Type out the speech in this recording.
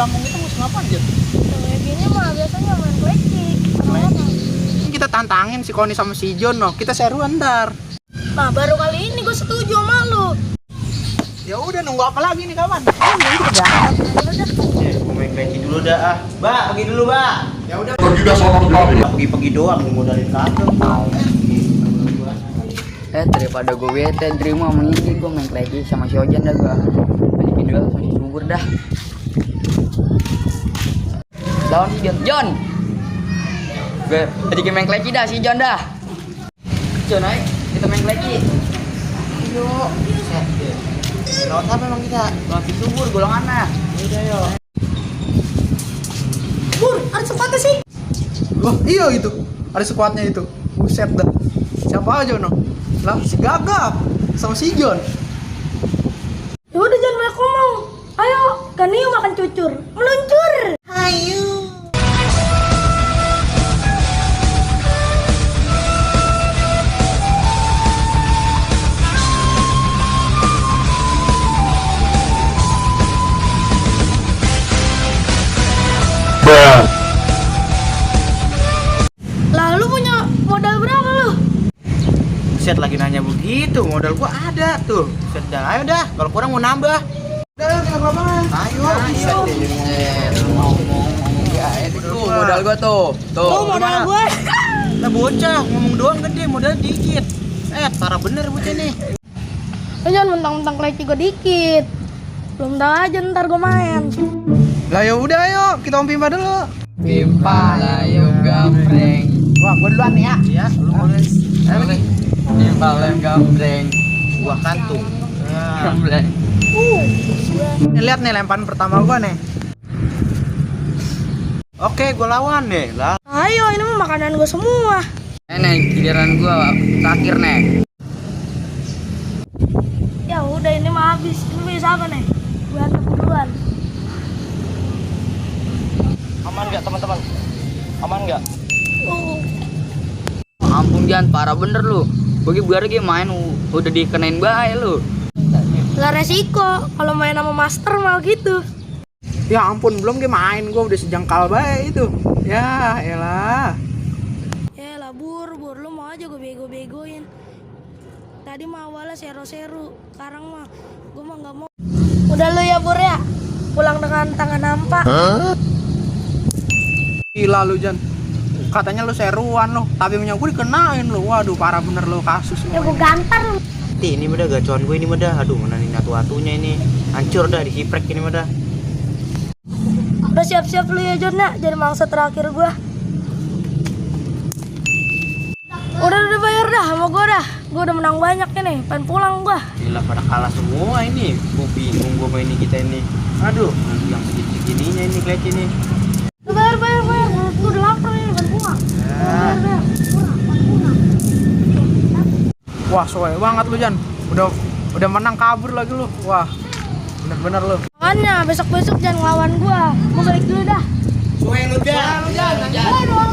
kampung itu musim apa aja? Kayak gini mah biasanya main kleci. Ini kita tantangin si Koni sama si John no. Kita seruan ntar. Nah baru kali ini gue setuju sama lu. Ya udah nunggu apa lagi nih kawan? Mau main kleci dulu dah ah. Mbak, pergi dulu, Mbak. Ya udah. Pergi dah sama sekali. Pergi doang modalin kagak. Daripada gue bete terima mending gue main lagi sama si Ojan dah gue balikin dulu sama si Subur dah. Lawan si John gue jadi main lagi dah si John dah. John ayo kita main lagi. Yuk Lawan apa emang kita? lawan si Subur golongan nah. Udah yuk. Bur, ada sepatu sih. Wah iya itu. Ada squadnya itu. Buset dah. Siapa aja no? Lah si Gagap sama si John. Ya udah jangan banyak ngomong. Ayo, kan yuk makan cucur. Meluncur. Ayo. Lalu punya modal berapa lu? Set lagi nanya begitu, modal gua ada tuh. Set dah, ayo dah. Kalau kurang mau nambah. Udah kita ke lapangan. Ayo. Ngomong ya itu modal gue tuh Modal gue. Lah bocah ngomong doang gede, modal dikit. Parah bener bocah nih. Lu jangan mentang-mentang kleci gue dikit. Belum tahu aja ntar gue main. Lah ya udah ayo kita pimpa dulu. Pimpa layung gambreng. Wah gua duluan nih ya. Ya, lu boleh. Ayo lagi. Pimpa layung gambreng. Gua kantung. Gambreng. Nih, lihat nih lemparan pertama gua nih. Oke, gua lawan nih. Lah, Ayo, ini mah makanan gue semua. Nih giliran gue terakhir nih. Ya udah ini mah habis. Ini bisa apa nih? Gue hantar duluan. aman enggak teman-teman? Aman enggak? Ampun Jan, parah bener lu. Bagi biar main udah dikenain bahaya lu. Gak resiko. Kalau main sama master mah gitu. Ya ampun belum gue main gua udah sejengkal bae itu. Ya elah. Ya lah bur, lu mau aja gue bego-begoin. Tadi mah awalnya seru-seru. Sekarang mah gue mah gak mau. Udah lu ya bur ya. Pulang dengan tangan hampa. Gila lu Jan. Katanya lu seruan lu, tapi punya gue dikenain lu. Waduh parah bener lu kasus Ya lu. gue gantar lu. Ini mah dah gacuan gue ini mah dah. Aduh, mana nih atu-atunya ini. Hancur dah disiprek ini mah dah. Udah siap-siap lu ya John ya. Jadi mangsa terakhir gue. Udah bayar dah sama gue dah. Gue udah menang banyak ini. Pengen pulang gue. Gila pada kalah semua ini. Gue bingung gue main ini kita ini. Aduh, yang segininya ini kleci ini. Udah bayar. Gue udah lapar nih. Pengen pulang. Bayar. Wah soe banget lu Jan. Udah menang kabur lagi lu. Wah bener-bener lu. Makanya besok-besok jangan ngelawan gue. Gue balik dulu dah. Soe lu Jan. Aduh.